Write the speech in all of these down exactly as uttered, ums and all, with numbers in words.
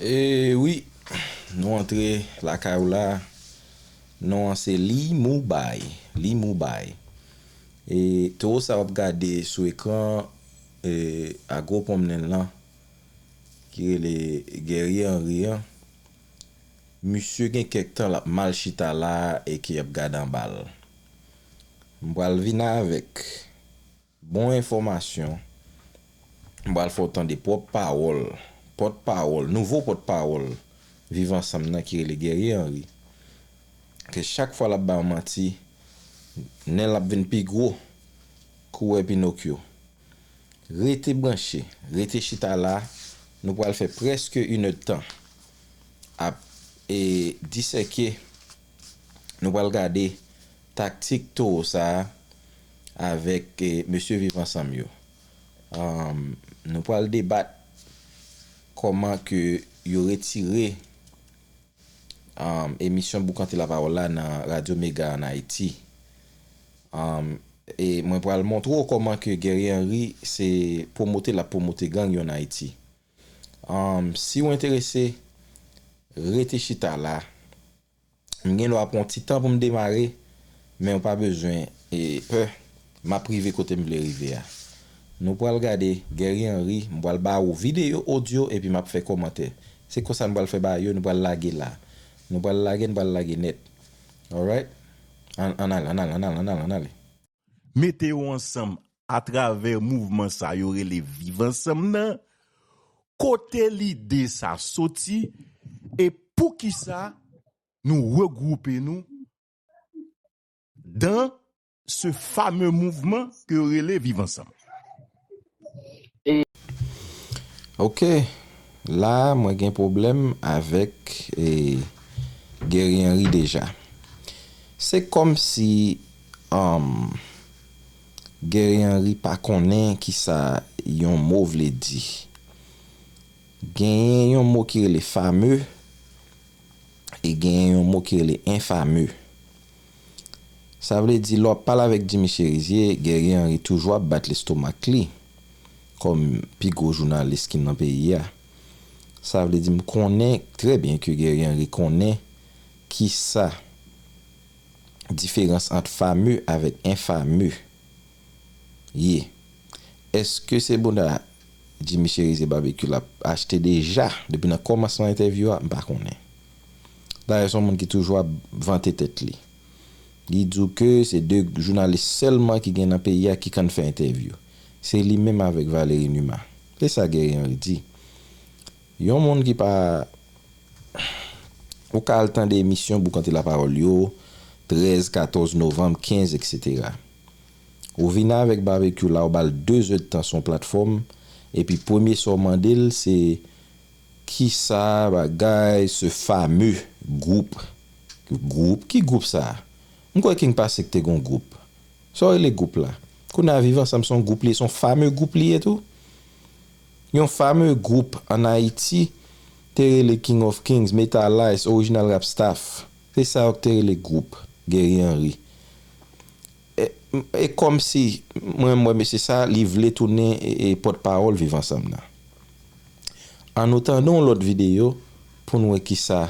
E wi, nou antre lakay ou la. Non an se Li Mubay. Li Mubay. E towo sa w ap gade sou ekran, e, a gwo pwonmnen l lan, ki rele Guerrier Henry an, misye gen kèk tan l ap mal chita la e ke y ap gade anba l. M pral vin avèk bon enfòmasyon. M pral fè w tande pwòp pawòl, pòt pawòl, nouvo pòt pawòl Viv Ansanm nan ki rele Guerrier Henry. Ke chak fwa l ap ba w manti, nen l ap vin pi gwo kou wè Pinokyo. Rete branche, rete chita la, nou pral fè prèske inèdtan ap, e, disèke, nou pral gade taktik towo sa a avèk, e, mesye Viv Ansanm yo. Anm, nou pral debat kòman ke yo retire, anm, emisyon Boukante Lapawòl la nan Radyo Mega ann Ayiti. Anm, e mwen pral montre w kòman ke Guerrier Henry se pwomote l ap pwomote gang yo ann Ayiti. Anm, si w enterese, rete chita la. M gen dwa pran yon ti tan pou m demare, men w pa bezwen, e, pè. M ap rive kote m vle rive a. Nou pral gade Guerrier Henry, m pral ba ou videyo odyo epi m ap fè kòmantè. Se konsa nou pral fè bagay yo, nou pral lage la. Nou pral lage, nou pral lage nèt. Alright? Ann, ann ale, ann ale, ann ale, ann ale, ann ale. Mete yo ansanm atravè mouvman sa yo rele Viv Ansanm nan, kote lide sa soti e poukisa nou regwoupe nou dans ce fameux mouvement ke yo rele Viv Ansanm. Ok, la mwen gen pwoblèm avèk, e, Guerrier Henry deja. Se kòmsi, um, Guerrier Henry pa konnen kisa yon mo vle di. Genyen yon mo ki rele fame e genyen yon mo ki rele enfame. Sa vle di lè w ap pale avèk Jimmy Chérizier, Guerrier Henry toujou ap bat lestomak li kòm pi gwo jounalis ki nan peyi a. Sa vle di m konnen trè byen ke Guerrier Henry konnen kisa diferans ant fame avèk enfame ye. Èske se bouda Jimmy Chérizier Barbecue l ap achte deja depi nan kòmansman entèvyou a? M pa konnen. Dayè se yon moun ki toujou ap vante tèt li. Li di w ke se de jounalis sèlman ki gen nan peyi a ki konn fè entèvyou. Se li menm avèk Valery Numa. Se sa Guerrier Henry di. Yon moun ki pa Ou ka al tande emisyon Boukante Lapawòl yo, trèz, katòz novanm, kenz, etsetera. Ou vini avèk Barbecue la, ou ba l de zè d tan sou yon platfòm, epi premye sa w mande l, se kisa bagay se fame gwoup. Gwoup? Ki gwoup sa a? M kwè King Passe te gon gwoup. Sa w rele gwoup la? Kounye a Viv Ansanm se yon gwoup li ye, se yon fame gwoup li ye tou. Yon fame gwoup ann Ayiti te rele King of Kings, Metal Ice, Original Rap Staff. Se sa yo k te rele gwoup Guerrier Henry. E, e kòmsi, mwen, m wè mesye sa, li vle tounen e, e, pòtpawòl Viv Ansanm nan. Ann nou tande yon lòt videyo pou n wè kisa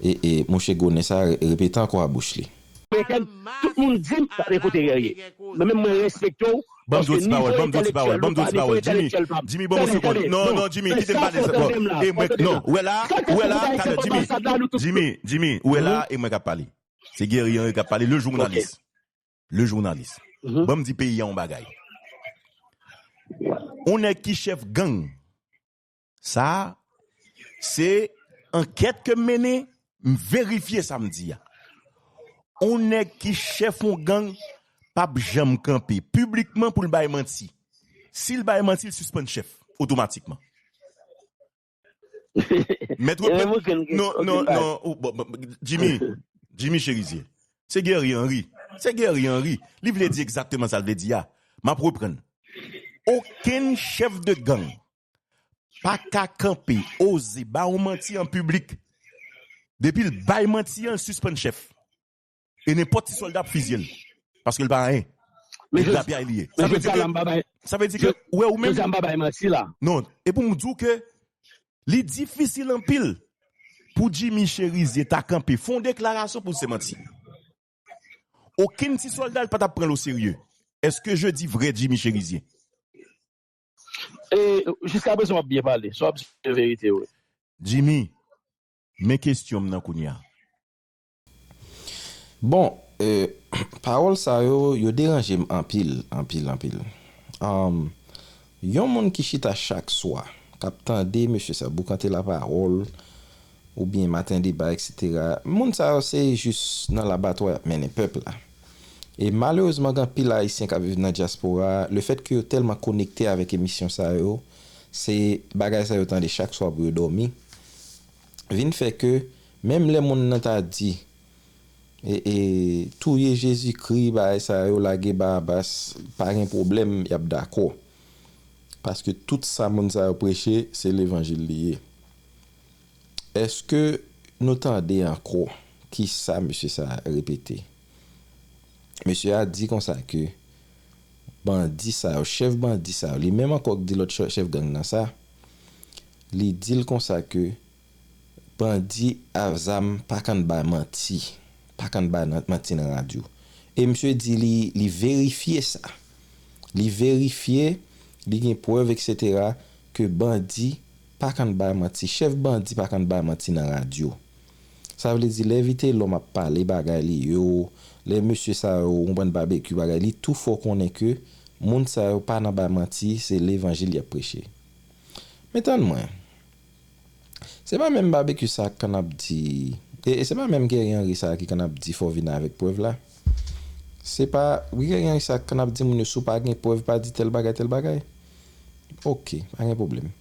e, e, mouche Gonen sa repete ankò a bouch li. Amerikèn, tout moun di m pa te kote Guerrier. Men menm mwen respekte w. Ban m di w ti pawòl, ban m di w ti pawòl, ban m di w ti pawòl. Jimmy, Jimmy, ban m yon segonn. Non, non, Jimmy, kite m pale. Bon, e mwen, non, ou wè la, ou wè la, talè, Jimmy, Jimmy, Jimmy, ou wè la, e mwen k ap pale. Se Guerrier Henry k ap pale, le journaliste. Le journaliste. Ban m di peyi a yon bagay. On nèg ki chèf gang, Sa a, se ankèt ke m mennen, m verifye sa m di a. On nèg ki chèf on gang p ap janm kanpe piblikman pou l bay manti. Si l bay manti, l sispann chèf otomatikman. Mèt reprann. Non, non, non. Jimmy, Jimmy Cherizier. Se Guerrier Henry. Se Guerrier Henry. Li vle di egzakteman sa l vle di a. M ap reprann. Okenn chèf de gang pa ka kanpe, oze ba yon manti an piblik. Depi l bay manti an, l sispann chèf. E nenpòt ti sòlda ap fizye l. Paske l pa anyen. E grapyay li ye. Sa vle di ke, sa vle di ke, ou wè ou menm. Non, e pou m di w ke Li difisil anpil pou Jimmy Chérizier ta kanpe fè yon deklarasyon pou l se manti. Okenn ti sòlda l pa t ap pran l oserye. Èske je di vrè Jimmy Chérizier? E jiska prezan w ap byen pale, sa w ap di se verite wi. Jimmy, men kesyon m nan kounye a. Bon, e, pawòl sa yo, yo deranje m anpil, anpil, anpil. Anm, yon moun ki chita chak swa, k ap tande mesye sa boukante lapawòl, oubyen Maten Deba, etsetera. Moun sa yo se jis nan labatwa y ap mennen pèp la. E malerezman, gen anpil Ayisyen k ap viv nan dyaspora, lefètke yo tèlman konekte avèk emisyon sa yo, se bagay sa yo tande chak swa pou yo dòmi, vin fè ke menm lè moun nan ta di, e, e, touye Jezikri, bagay sa yo, lage Barabas, pa gen pwoblèm, y ap dakò. Paske tout sa moun sa yo preche, se levanjil li ye. Èske nou tande ankò kisa mesye sa a repete? Mesye a di konsa ke bandi sa yo, chèf bandi sa yo, li menm ankò k di lòt chè- chèf gang nan sa, li di l konsa ke bandi a zam pa konn bay manti, pa konn bay nan- manti nan radyo. E misye di li, li verifye sa. Li verifye, li gen prèv, etsetera, ke bandi pa konn bay manti, chèf bandi pa konn bay manti nan radyo. Sa vle di, lè Vitelòm ap pale bagay li yo, lè mesye sa yo, ou konprann, Babekyou bagay, li tou fè w konnen ke moun sa yo pa nan bay manti, se levanjil y ap preche. Men tann mwen. Se pa menm Babekyou sa k konn ap di, e, e se pa menm Guerrier Henry sa ki konn ap di fò w vin avèk prèv la. Se pa Guerrier Henry sa k konn ap di moun yo, si w pa gen prèv, pa di tèl bagay, tèl bagay. Oke, pa gen pwoblèm.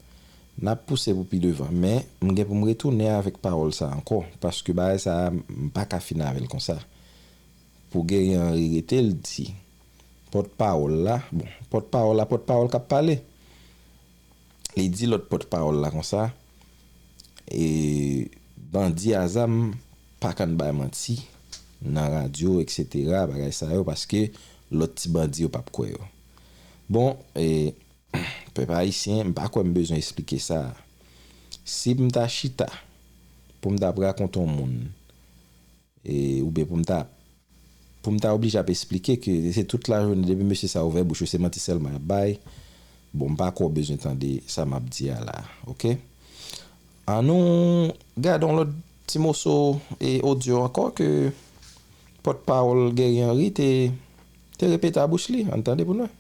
N ap pouse pou pi devan, men m gen pou m retounen avèk pawòl sa ankò, paske bagay sa a, m pa ka fin avè l konsa. Pou Guerrier Henry rete, l di, pòtpawòl la, bon, pòtpawòl la, pòtpawòl k ap pale. Li di lòt pòtpawòl la konsa, e, bandi a zam pa konn bay manti nan radyo, etsetera, bagay sa yo, paske lòt ti bandi yo p ap kwè yo. Bon, e, pèp ayisyen, m pa kwè m bezwen eksplike sa. Si m ta chita pou m t ap rakonte yon moun, e, oubyen pou m ta, pou m ta oblije ap eksplike ke se tout lajounen depi mesye sa ouvè bouch yo, se manti sèlman y ap bay. Bon, m pa kwè w bezwen tande sa m ap di a la, oke? Annou gade yon lòt ti moso e odyo ankò ke pòtpawòl Guerrier Henry te, te repete a bouch li. Ann tande pou n wè.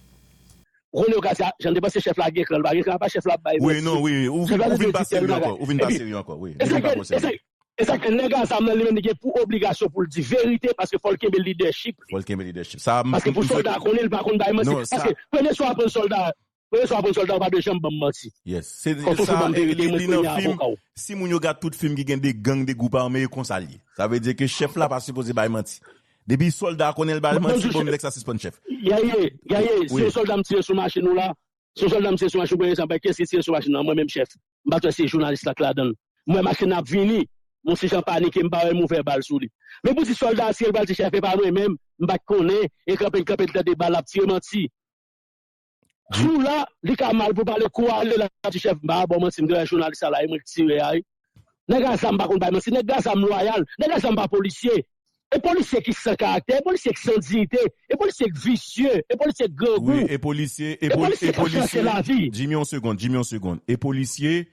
Ou konnen yo ka di, a, jan m te panse chèf la gen kran, li pa gen kran, apa chèf la ap bay manti. Wi, non, wi, ou vin, ou vin pa serye ankò, ou vin pa serye ankò, wi. Li vin pa twò serye. E sa k fè nèg a zam nan li menm li gen pou obligasyon pou l di verite paske fò l kenbe lidèchip li. Fò l kenbe lidèchip. Sa, m, paske pou sòlda a konnen li pa konn bay manti. Paske premye swa w aprann sòlda, premye swa w aprann sòlda, ou pa dwe janm ban m manti. Yes. Se, fò w toujou ban m verite, mwen premye avoka w. Si moun yo gad tout fim ki gen de gang, de gwoup ame, e konsa l ye. Sa vle di ke chèf la pa sipoze bay manti. Depi sòlda a konnen l bay manti, bon, nèg sa sispann chèf. Gaye, Gaye, si yon sòlda m tire sou machin ou la, si yon sòlda m tire sou machin, premye sa m bay, kiyès ki tire sou machin nan? Mwen menm chèf. M pa t wè se jounalis la k ladan l. M wè machin nan ap vini. M yon ti jan panike, m pa wè m ouvè bal sou li. Men pou di sòlda a tire, l pral di chèf, e pa mwen menm, m pa t konnen, e kanpe l kanpe, l tande bal ap tire, manti. Jou la, li ka mal pou pale, kou ale, l ap di chèf, m pa ba w manti, m te wè jounalis sa la, e mwen k tire a wi. Nèg a zam pa konn bay manti, nèg a zam lwayal, nèg a zam pa polisye. E polisye ki san karaktè, e polisye ki san diyite, e polisye ki visye, e polisye ki grangou. Wi, e polisye, e polisye k ap chache lavi. Jimmy, yon segonn, Jimmy, yon segonn. E polisye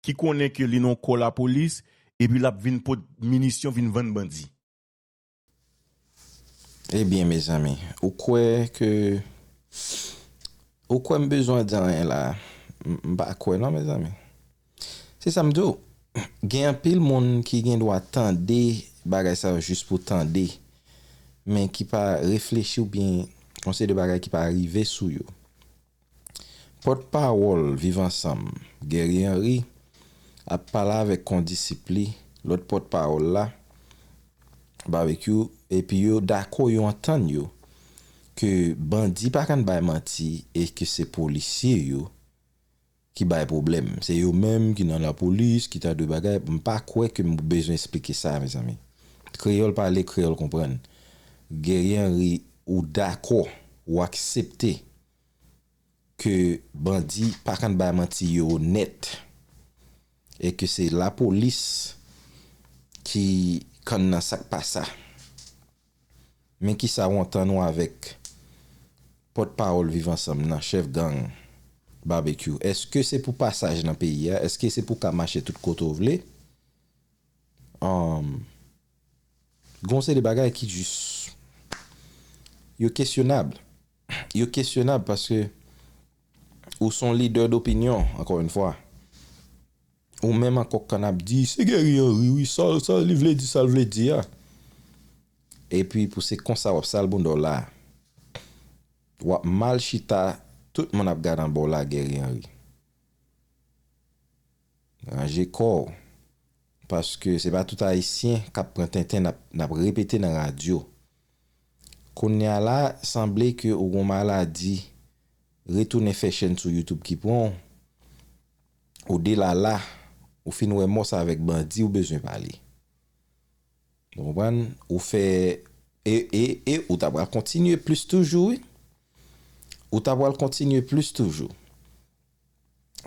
ki konnen ke li nan kò lapolis, epi l ap vin pot minisyon, vin vann bandi. Ebyen, mezanmi, ou kwè ke, ou kwè m bezwen di anyen la? M, m pa kwè non, mezanmi. Se sa m di w. Gen anpil moun ki gen dwa tande bagay sa yo jis pou tande, men ki pa reflechi oubyen yon seri de bagay ki pa rive sou yo. Pòtpawòl Viv Ansanm, Guerrier Henry, ap pale avèk kondisip li, lòt pòtpawòl la, Babekyou, epi yo dakò, yo antann yo ke bandi pa konn bay manti e ke se polisye yo ki bay pwoblèm. Se yo menm ki nan lapolis, ki ta dwe bagay. M pa kwè ke m bezwen eksplike sa, mezanmi. Kreyòl pale, kreyòl konprann. Guerrier Henry, ou dakò, ou aksepte ke bandi pa konn bay manti yo nèt. e ke se lapolis ki kann nan sa k pa sa. Men kisa w antann ou avèk pòtpawòl Viv Ansanm nan, chèf gang Babekyou? Èske se pou pasaj nan peyi a? Èske se pou ka mache tout kote w vle? Anm, gen yon seri de bagay ki jis, yo kesyonab. Yo kesyonab paske ou se yon lidè dopinyon, encore une fois. Ou menm ankò k ap di, se Guerrier Henry, wi, sa, sa li vle di, sa l vle di a. Epi pou se konsa w ap sal bounda w la, w ap mal chita, tout moun ap gade anba w la, Guerrier Henry. Ranje kò w. Paske se pa tout Ayisyen k ap pran tenten n ap, n ap repete nan radyo. Kounye a la, sanble ke ou gon maladi, retounen fè chèn sou YouTube ki pran w, ou delala, ou fin wè mò sa avèk bandi, ou bezwen pale. Ou konprann? Ou fè, e, e, e ou ta pral kontinye plis toujou, wi. Ou ta pral kontinye plis toujou.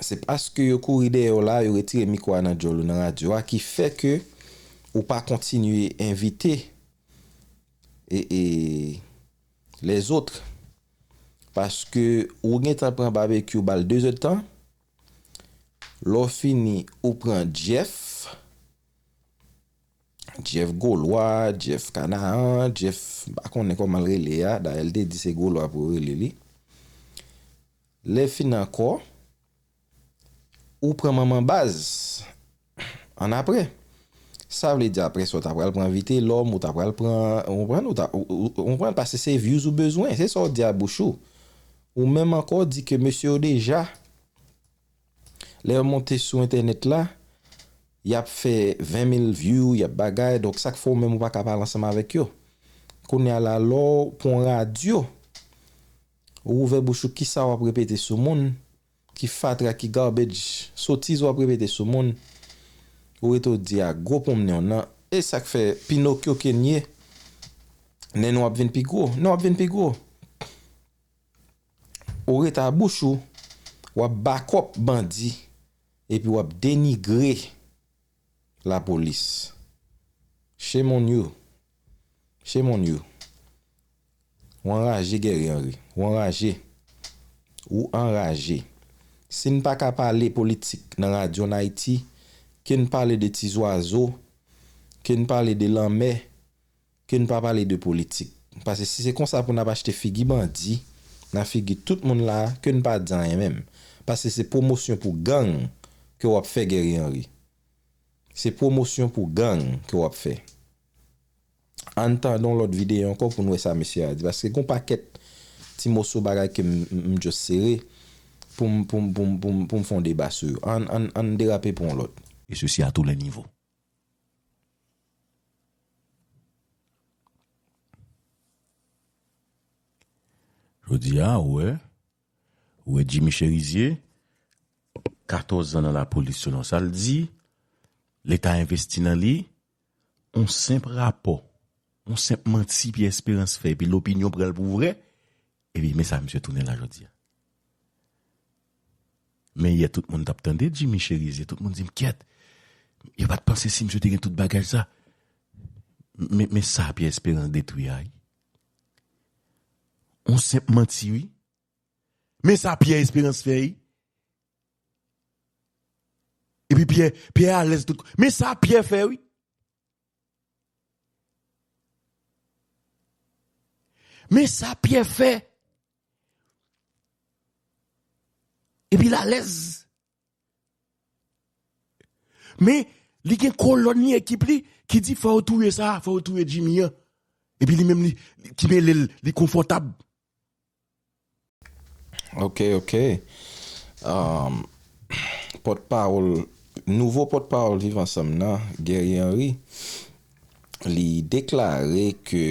Se paske yo kouri dèyè w la, yo retire mikwo a nan djòl ou nan radyo a, ki fè ke ou pa kontinye envite, e, e, lèzòt. Paske ou gentan pran Babekyou ba l de zè d tan, lè w fini, ou pran Jeff, Jeff Golwa, Jeff Kanaan, Jeff, m pa konnen kòman l rele a, dayè l te di se Golwa pou yo rele li. Lè fini ankò, ou pran manman baz annapre. Sa vle di apre sa, ou ta pral pran Vitelòm, ou ta pral pran, ou konprann, ou ta, ou, ou, ou konprann, paske se views ou bezwen, se sa w di a bouch ou. Ou menm ankò di ke mesye yo deja, lè yo monte sou entènèt la, y ap fè ven mil view, y ap bagay, donk sa k fè w menm ou pa ka pale ansanm avèk yo. Kounye a la, lè w pran yon radyo, ou ouvè bouch ou, kisa w ap repete sou moun, ki fatra, ki garbage, sotiz w ap repete sou moun, ou rete w di a gwo pwonmnen w nan, e sa k fè Pinokyo ke n ye, nen nou ap vin pi gwo, nen w ap vin pi gwo. Ou rete a bouch ou, w ap bakòp bandi, epi w ap denigre lapolis. Shame on you. Shame on you. Ou anraje, Guerrier Henry. Ou anraje. Ou anraje. Si n pa ka pale politik nan radyo ann Ayiti, ke n pale de ti zwazo, ke n pale de lanmè, ke n pa pale de politik. Paske si se konsa pou n ap achte figi bandi nan figi tout moun la, ke n pa di anyen menm. Paske se pwomosyon pou gang ke w ap fè, Guerrier Henry. Se pwomosyon pou gang ke w ap fè. Ann tande yon lòt videyo ankò pou n wè sa mesye a di. Paske gon pakèt ti moso bagay ke m, m, m just sere pou m, pou m, pou m, pou m, pou m fè yon deba sou yo. Ann, ann, ann derape pou yon lòt. Et ceci à tous les niveaux. Jodi a, ou wè, ou wè Jimmy Chérizier, katòz zan nan lapolis selon sa l di, Leta envesti nan li, on senp rapò, on senp manti Pierre Espérance fè, epi lopinyon pran l pou vrè, epi men sa misye tounen la jodi a. Men yè tout moun t ap tande Jimmy Chérizier, tout moun di m kyèt. Yo pa t panse si misye te gen tout bagay sa. Men, men sa Pierre Espérance detwi a, wi. On senp manti, wi. Men sa Pierre Espérance fè, wi. Epi Pierre, Pierre alèz tout. Men sa Pierre fè, wi. Men sa Pierre fè. Epi l alèz. Men, li gen kolòn li, ekip li, ki di fò yo touye sa, fò yo touye Jimmy an. Epi li menm, li, ki mele l, li konfòtab. Ok, ok. Um, pòtpawòl, nouvo pòtpawòl Viv Ansanm nan, Guerrier Henry, li deklare ke,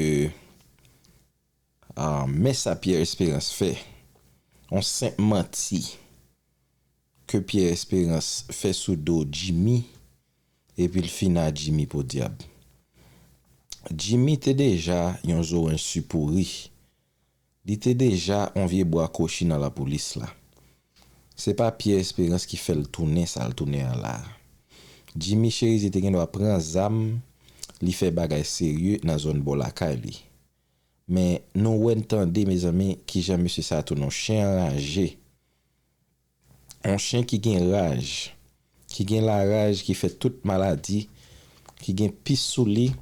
ah, men sa Pierre Espérance fè. On senp manti ke Pierre Espérance fè sou do Jimmy, epi l fin a Jimmy podyab. Jimmy te deja yon zoranj si pouri. Li te deja on vye bwa kochi nan lapolis la. Se pa Pierre Espérance ki fè l tounen sa l tounen an la. Jimmy Chérizier te gen dwa pran zam, li fè bagay serye nan zòn bò lakay li. Men nou wè n tande, mezanmi, kijan mesye sa a tounen yon chen anraje. Yon chen ki gen raj, ki gen laraj, ki fè tout maladi, ki gen pis sou li,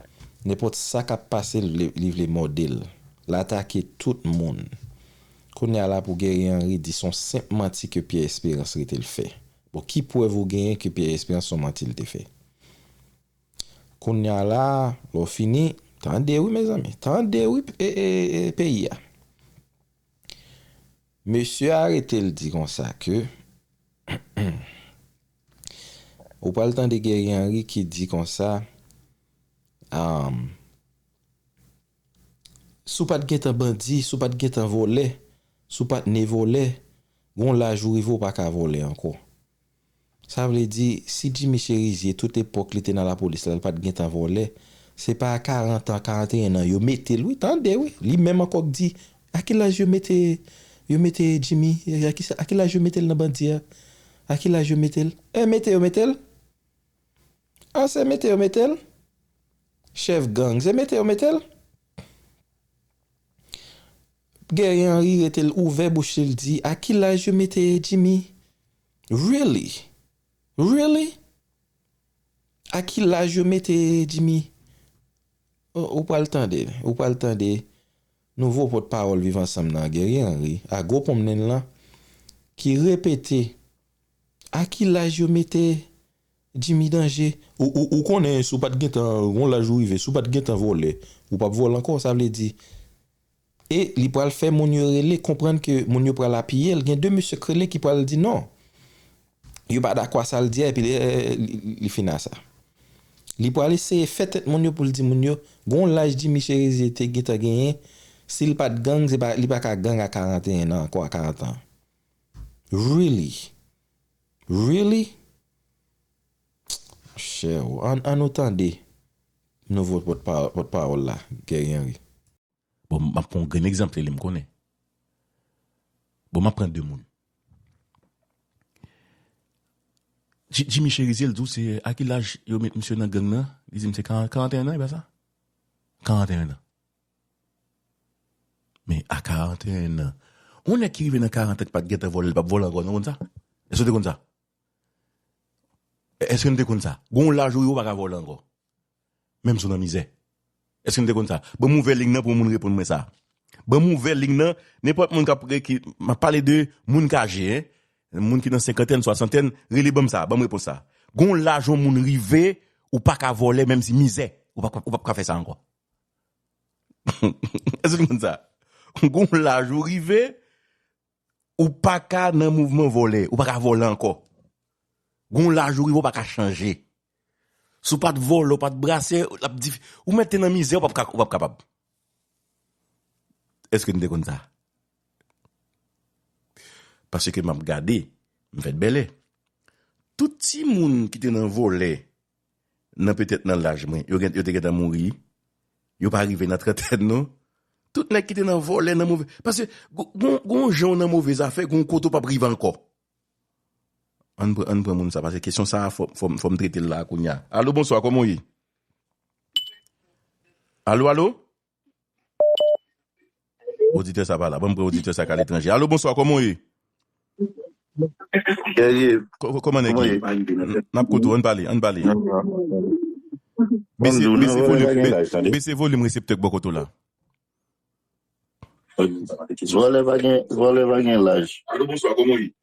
nenpòt sa k ap pase l, li vle, li vle mòde l. L atake tout moun. Kounye a la pou Guerrier Henry di se yon senp manti ke Pierre Espérance rete l fè. Bon, ki prèv ou genyen ke Pierre Espérance se yon manti l te fè? Kounye a la, lè w fini, tande wi, mezanmi, tande wi, e, e, e, peyi a. Mesye a rete l di konsa ke, ou pral tande Guerrier Henry ki di konsa, um, si w pa t gentan bandi, si w pa t gentan vòlè, si w pa t ne vòlè, gon laj ou rive w pa ka vòlè ankò. Sa vle di, si Jimmy Chérizier, tout epòk li te nan lapolis la, li pa t gentan vòlè, se pa a karant an, karanteyen an yo mete l, wi, tande, wi. Li menm ankò k di, a ki laj yo mete, yo mete Jimmy, a ki, a ki laj yo mete l nan bandi a? A ki laj yo mete l? E mete yo mete l? A, se mete yo mete l? Chèf gang, se mete yo mete l? Guerrier Henry rete l ouvè bouch li, l di, a ki laj yo mete Jimmy? Really? Really? A ki laj yo mete Jimmy? Ou, ou pral tande, ou pral tande nouvo pòtpawòl Viv Ansanm nan, Guerrier Henry, a gwo ponmnenn lan, ki repete, a ki laj yo mete Jimmy Danger? Ou, ou, ou konnen, si w pa t gentan, gon laj ou rive, si w pa t gentan vòlè, ou p ap vòlè ankò, sa vle di, e li pral fè moun yo rele, konprann ke moun yo pral apiye l. Gen de mesye k rele ki pral di non. Yo pa dakò a sa l di a, epi li, li, li fin a sa. Li pral eseye fè tèt moun yo pou l di moun yo, gon laj Jimmy Chérizier te gentan genyen, si l pa t gang, se pa, li pa ka gang a karanteyen an ankò, a karant an. Really? Really? Monchè, an, an nou tande nouvo pòtpa-, pòtpawòl la, Guerrier Henry. Bon, m ap pran yon grenn egzanp, li m konnen. Bon, m ap pran de moun. Ji-, Jimmy Chérizier, l di w se a ki laj yo met misye nan gang nan? Li di m se karan-, karanteyen an, e pa sa? Karanteyen an. Men a karanteyen an, yon nèg ki rive nan karant an ki pa t gentan vòlè, li p ap vòlè ankò, nou konn sa? Èske w te konn sa? Èske n te konn sa? Gon laj ou rive, ou pa ka vòlè ankò. Menm si w nan mizè. Èske n te konn sa? Ban m ouvè liy nan pou moun reponn mwen sa. Ban m ouvè liy nan, nenpòt moun k ap re-, ki, m ap pale de moun k aje, en. Moun ki nan senkantèn, swasantèn, rele ban m sa, ban m repons sa. Gon laj yon moun rive, ou pa ka vòlè, menm si mizè, ou pa, ou p ap ka fè sa ankò. Èske w konn sa? Gon laj ou rive, ou pa ka nan mouvman vòlè, ou pa ka vòlè ankò. Gon laj ou rive, ou pa ka chanje. Si w pa t vòlè, ou pa t brasè, l ap difi-, ou mèt te nan mizè, ou p ap ka, ou p ap kapab. Èske n te konn sa? Paske m ap gade, m fèt bèlè. Tout timoun ki te nan vòlè, nan petèt nan laj mwen, yo gen, yo te gentan mouri. Yo pa rive nan trantèn, non. Tout nèg ki te nan vòlè, nan move, paske gon, gon, gon jan w nan move zafè, gon kote w p ap rive ankò. Ann pran, ann pran moun sa, paske kesyon sa a, fò, fò, fò m trete l la kounye a. Alo, bonswa, kòman w ye? Alo, alo? Oditè sa pa la. Ban m pran oditè sa k aletranje. Alo, bonswa, kòman w ye? Guerrier, ko-, ko-, kòman nèg ye? N-, n ap koute w, ann pale, ann pale. Bese, bese volim, be-, bese volim reseptè k bò kote w la. Vòlè pa gen, vòlè pa gen laj.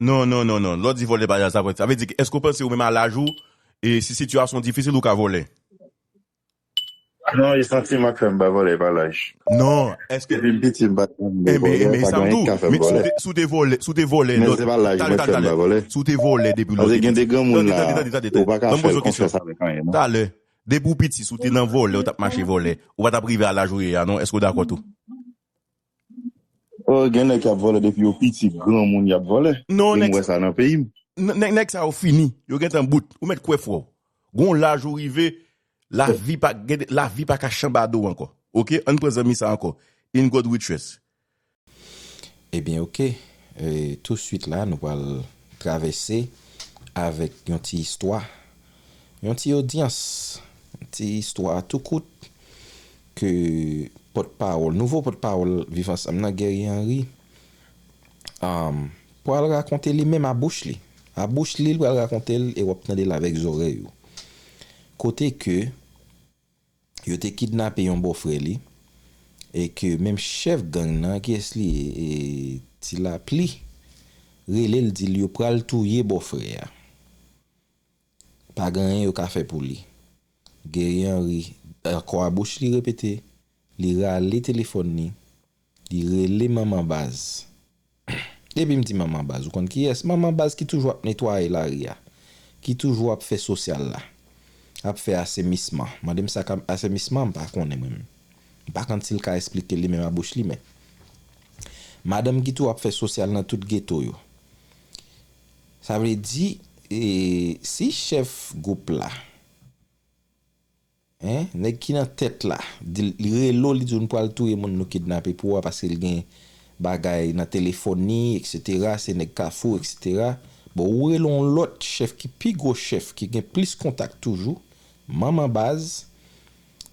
Non, non, non, non. Lè w di vòlè pa laj, sa vle, sa vle di, èske w panse ou menm a laj ou, e si sitiyasyon difisil, ou ka vòlè? Non, e santiman k fè m pa vòlè, e pa laj. Non, èske... Depi m piti, m pa t janm vòlè, pa gen anyen k ka fè m vòlè. Men si w te, si w te vòlè, si w te vòlè, men se pa laj mwen k fè m pa vòlè. Si w te vòlè depi lòt... Paske gen de granmoun la, ou pa ka fè l konfyans avèk anyen, non. Talè, depi w piti, si w te nan vòlè, ou t ap mache vòlè, ou pa t ap rive a laj ou ye a, non. Èske w dakò tou? Oh, gen nèg k ap vòlè depi yo piti, granmoun y ap vòlè. Non, e m wè sa nan peyi m. Nèg, nèg sa yo fini. Yo gentan bout. Ou mèt kwè frè w. Gon laj ou rive, lavi pa, gen, lavi pa ka chanbade w ankò. Oke, ann pran zanmi sa ankò. In God we trust. Ebyen, oke. E, touswit la, nou pral travèse avèk yon ti istwa. Yon ti odyans, yon ti istwa tou kout ke pòtpawòl, nouvo pòtpawòl Viv Ansanm nan, Guerrier Henry, um, pral rakonte li menm a bouch li. A bouch li, l pral rakonte l e w ap tande l avèk zòrèy ou. Kote ke yo te kidnape yon bòfrè li, e ke menm chèf gang nan, kiyès li ye, e, Ti Lapli, rele l, di l yo pral touye bòfrè a. Pa gen anyen yo ka fè pou li. Guerrier Henry, ankò a bouch li repete, li rale telefòn li, li rele manman baz. Depi m di manman baz, ou konn kiyès? Manman baz ki toujou ap netwaye lari a, ki toujou ap fè sosyal la, ap fè asenisman. Mande m sa k ap asenisman, m pa konnen mwen menm. M pa konn si l ka esplike li menm a bouch li, men madanm ki tou ap fè sosyal nan tout geto yo. Sa vle di, e, si chèf gwoup la, en, nèg ki nan tèt la, di l, li rele w, li di w nou pral touye moun nou kidnape pou a paske l gen bagay nan telefòn li, etsetera, se nèg Kafou, etsetera. Bon, ou rele yon lòt chèf ki pi gwo chèf, ki gen plis kontak toujou, manman baz.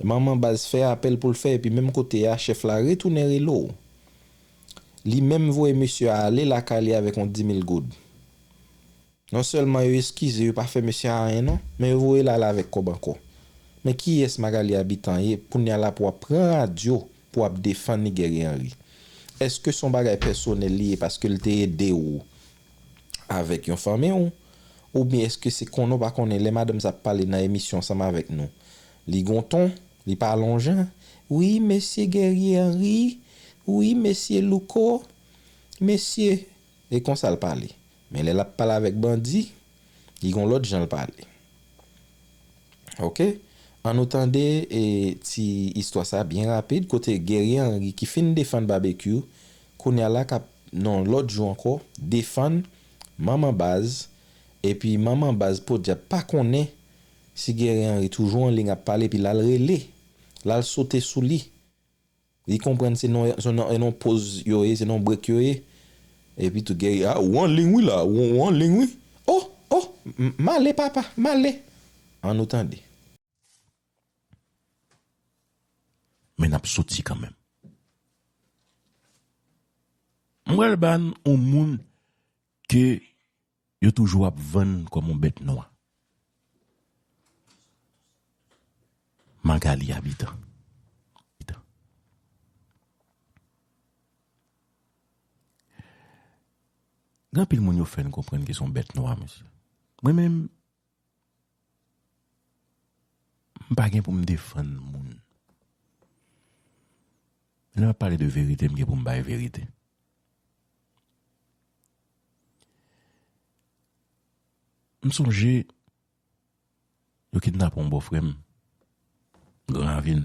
Manman baz fè apèl pou l fè, epi menm kote a, chèf la retounen rele w. Li menm voye mesye a ale lakay li avèk yon di mil goud. Non sèlman yo eskize, yo pa fè mesye a anyen non, men yo voye l ale avèk kòb ankò. Men kiyès Magalie Habitant ye, kounye a la pou w ap pran radyo pou w ap defann li, Guerrier Henry? Èske se yon bagay pèsonèl li ye paske l te ede w avèk yon fanmi w? Oubyen èske se konnen w pa konnen lè madanm sa ap pale nan emisyon ansanm avèk nou, li gon ton, li pa lonjan? Wi, mesye Guerrier Henry, wi, mesye Louko, mesye E konsa l pale. Men lè l ap pale avèk bandi, li gon lòt jan l pale. Oke? Ann nou tande, e, ti istwa sa byen rapid, kote Guerrier Henry ki fin defann Babekyou, kounye a la k ap, nan lòt jou ankò, defann manman baz, epi manman baz podyab pa konnen si Guerrier Henry toujou an liy ap pale, epi l al rele, l al sote sou li. Li konprann se nan, se nan, nan poz yo ye, se nan brek yo ye. Epi tou Guerrier, a, ou an liy wi la, ou, ou an liy wi. O, o, m, m ale papa, m ale. Ann nou tande. Men n ap soti kanmenm. M pral ba n yon moun ke yo toujou ap vann kòm yon bèt nwa. Magalie Habitant. Gen anpil moun yo fè n konprann ke se yon bèt nwa, mesye. Mwen menm, m pa gen pou m defann moun. Lè m ap pale de verite, m gen pou m bay verite. M sonje, yo kidnape yon bòfrè m, Gran Ravin.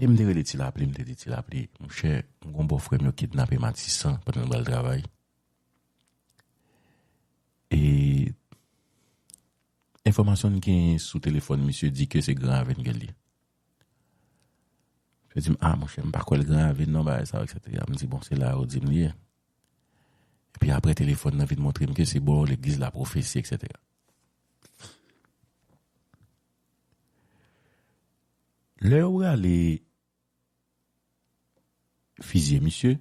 E m te rele Ti Lapli, m te di Ti Lapli, monchè, m gon bòfrè m yo kidnape Matisan pandan l pral travay. E enfòmasyon n gen sou telefòn misye di ke se Gran Ravin ke l ye. Misye di m, a, monchè, m pa kwè l Gran Ravin non, bagay sa yo, etsetera. M di, bon, se la yo di m li ye. Epi apre, telefòn nan vin montre m ke se bò legliz Lapwofesi, etsetera. Lè yo prale fizye misye,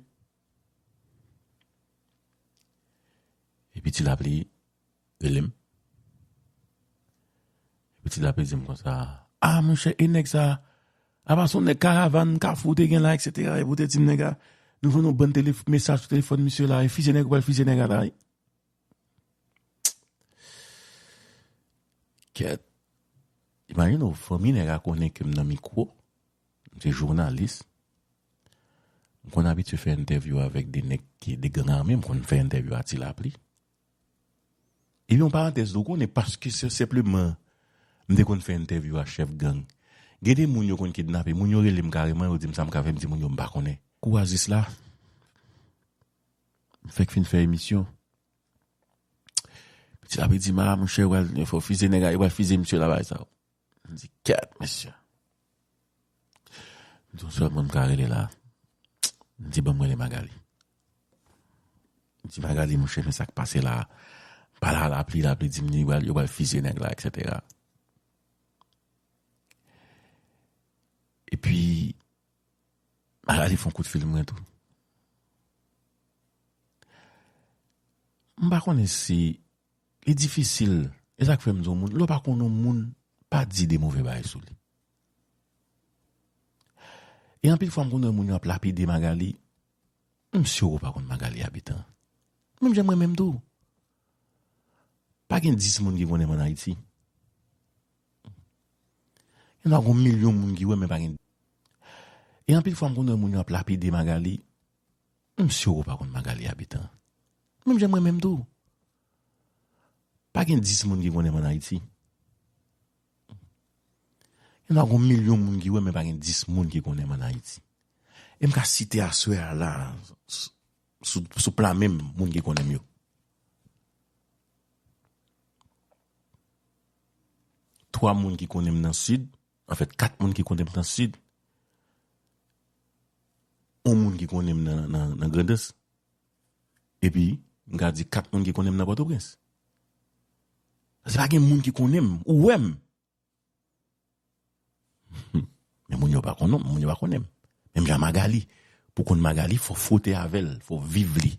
epi Ti Lapli rele m. Epi Ti Lapli di m konsa, a, monchè, e nèg sa, apa se yon nèg Karavàn, Kafou te gen la, etsetera. Epi ou te di m nèg la, nou jwenn yon bann telef-, mesaj sou telefòn misye la, e fizye nèg ou pral fizye nèg la la. Kèt. Imajine w, fanmi nèg la konnen ke m nan mikwo, m se jounalis. M konn abitye fè entèvyou avèk de nèg ki de gang ame, m konn fè entèvyou a Ti Lapli. Epi yon parantèz, ou konnen, paske se senpleman m te konn fè entèvyou a chèf gang. Gen de moun yo konn kidnape, moun yo rele m kareman, yo di m sa m ka fè, m di moun yo m pa konnen. Kou a zis la, m fèk fin fè emisyon. Ti Lapli di m, a, monchè, yo pral, fò fizye nèg la, yo pral fizye misye la, bagay sa yo. M di, kèt, mesye. M di, yon sèl moun m ka rele la. M di, ban m rele Magalie. M di, Magalie, monchè, men sa k pase la. Pale a lapli, lapli di m li pral, yo pral fizye nèg la, etsetera. Epi, Magali fè yon kout fil mwen tou. M pa konnen si li difisil. E sa k fè m di yon moun, lè w pa konn yon moun, pa di de move bagay sou li. E anpil fwa m konn wè moun yo ap lapide Magali, m si w pa konn Magali Abitan. Menm jan mwen menm tou. Pa gen dis moun ki konnen m ann Ayiti. Gen dwa gen yon milyon moun ki wè, men pa gen. E anpil fwa m konn wè moun yo ap lapide Magali, m si w pa konn Magali Abitan. Menm jan mwen menm tou. Pa gen dis moun ki konnen m ann Ayiti. Gen dwa gen yon milyon moun ki wè, men pa gen dis moun ki konnen m ann Ayiti. E m ka site aswè a la, s-, sou, sou pla men m, moun ki konnen m yo. Twa moun ki konnen m nan Sid, anfèt, kat moun ki konnen m nan Sid, yon moun ki konnen m nan, nan, nan Grandans, epi, m ka di kat moun ki konnen m nan Pòtoprens. Paske pa gen moun ki konnen m, ou wè m. Men moun yo pa konnen, moun yo pa konnen m. Menm jan Magali, pou konn Magali, fò w fwote avè l, fò w viv li.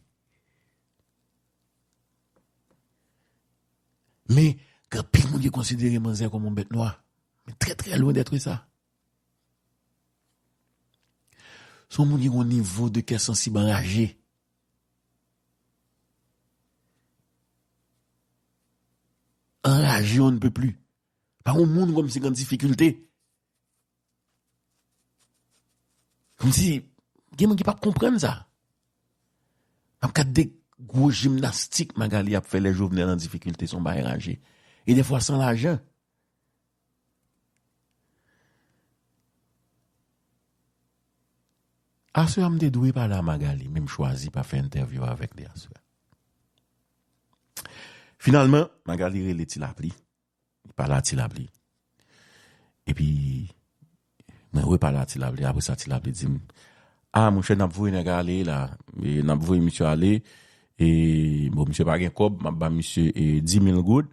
Men, gen anpil moun ki konsidere manzè kòm yon bèt nwa. Men très, très loin d'être ça. Se yon moun ki gen yon nivo de kè sansib anraje. Anraje on ne peut plus. Pa yon moun kòmsi ki an difikilte. Kòmsi, gen moun ki p ap konprann sa. M ap gade de gwo jimnastik Magali ap fè lè Jovenel an difikilte, se yon bagay raje. E dèfwa san lajan. Aswè a, m te dwe pale a Magali, men m chwazi pa fè entèvyou avèk li aswè a. Finalman, Magali rele Ti Lapli. Li pale a Ti Lapli. Epi, mwen repale a Ti Lapli. Apre sa, Ti Lapli di m, "A, monchè, n ap voye nèg ale la. E, n ap voye misye ale. E, bon, misye pa gen kòb, m ap ba misye, e, dis mil goud.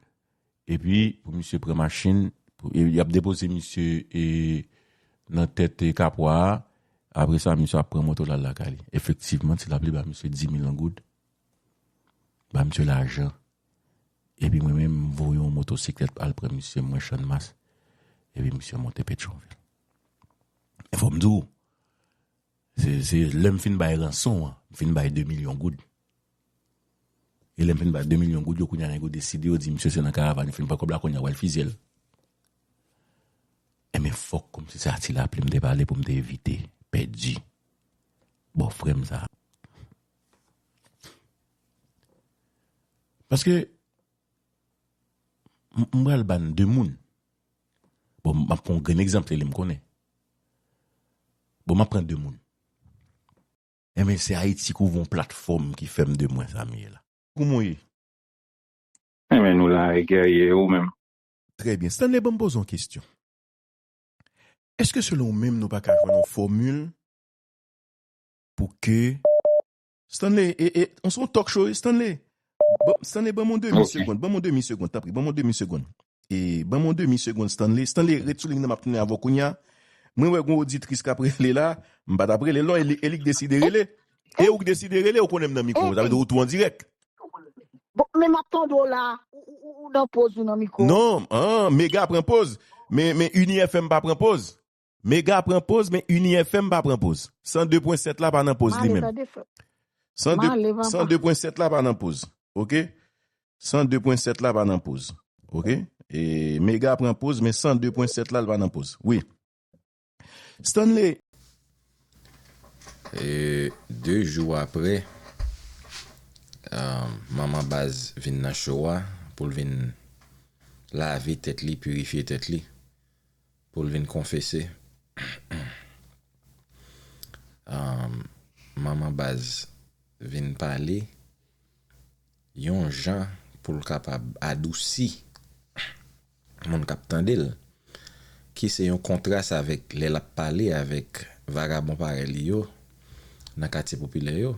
Epi, pou misye pran machin, pou, e, y ap depoze misye, e, nan tèt, e, Kapwa a. Apre sa, misye ap pran moto l al lakay li." Efektivman, Ti Lapli ba misye dis mil goud. Ba misye lajan. Epi mwen menm, m voye yon motosiklèt al pran misye, mwen Channmas. Epi misye monte Petyonvil. E fò m di w, se, se lè m fin bay ranson an, m fin bay de milyon goud. E lè m fin bay de milyon goud, yo kounye a nèg yo deside, yo di, "Misye se nan karavàn, li fin pran kòb la, kounye a, w al fizye l." Enben, fòk kòmsi se a Ti Lapli m te pale pou m te evite pèdi bòfrè m sa a. Paske, m, m pral ban de moun. Bon, m ap pran yon grenn egzanp, se li m konnen. Bon, m ap pran de moun. Enben, se Ayiti Kouvri yon platfòm ki fè m de mwen sa m ye la. Kouman w ye? Enben, nou la, e Guerrier, ou menm? Trè byen. Stanley, ban m poze yon kesyon. Èske selon ou menm, nou pa ka jwenn yon fòmil pou ke Stanley, e, e, on se yon talk show, wi, Stanley. Bon, Stanley, ban m yon demi segonn, ban m yon demi segonn, tanpri, ban m yon demi segonn. E, ban m yon demi segonn, Stanley. Stanley, ret sou liy nan, m ap tounen avè w kounye a. Mwen wè gon oditris k ap rele la, m pa t ap rele l non, e li, e li k deside rele. E ou k deside rele, ou konnen m nan mikwo, sa vle di ou tou an dirèk. Bon, men m ap tande w la, ou, ou, ou, ou nan pòz ou nan mikwo. Non, an, Mega pran pòz, men, men Uni F M pa pran pòz. Mega pran pòz, men Uni F M pa pran pòz. San de pwen sèt la pa nan pòz li menm. San de, san de pwen sèt la pa nan pòz. Oke? San de pwen sèt la pa nan pòz. Oke? E Mega pran pòz, men san de pwen sèt la, l pa nan pòz. Wi. Stanley. E, de jou apre, ah, manman baz vin nan show a pou l vin lave tèt li, pirifye tèt li, pou l vin konfese. Ah, manman baz vin pale yon jan pou l kapab adousi moun k ap tande l, ki se yon kontras avèk lè l ap pale avèk vagabon parèy li yo nan katye popilè yo.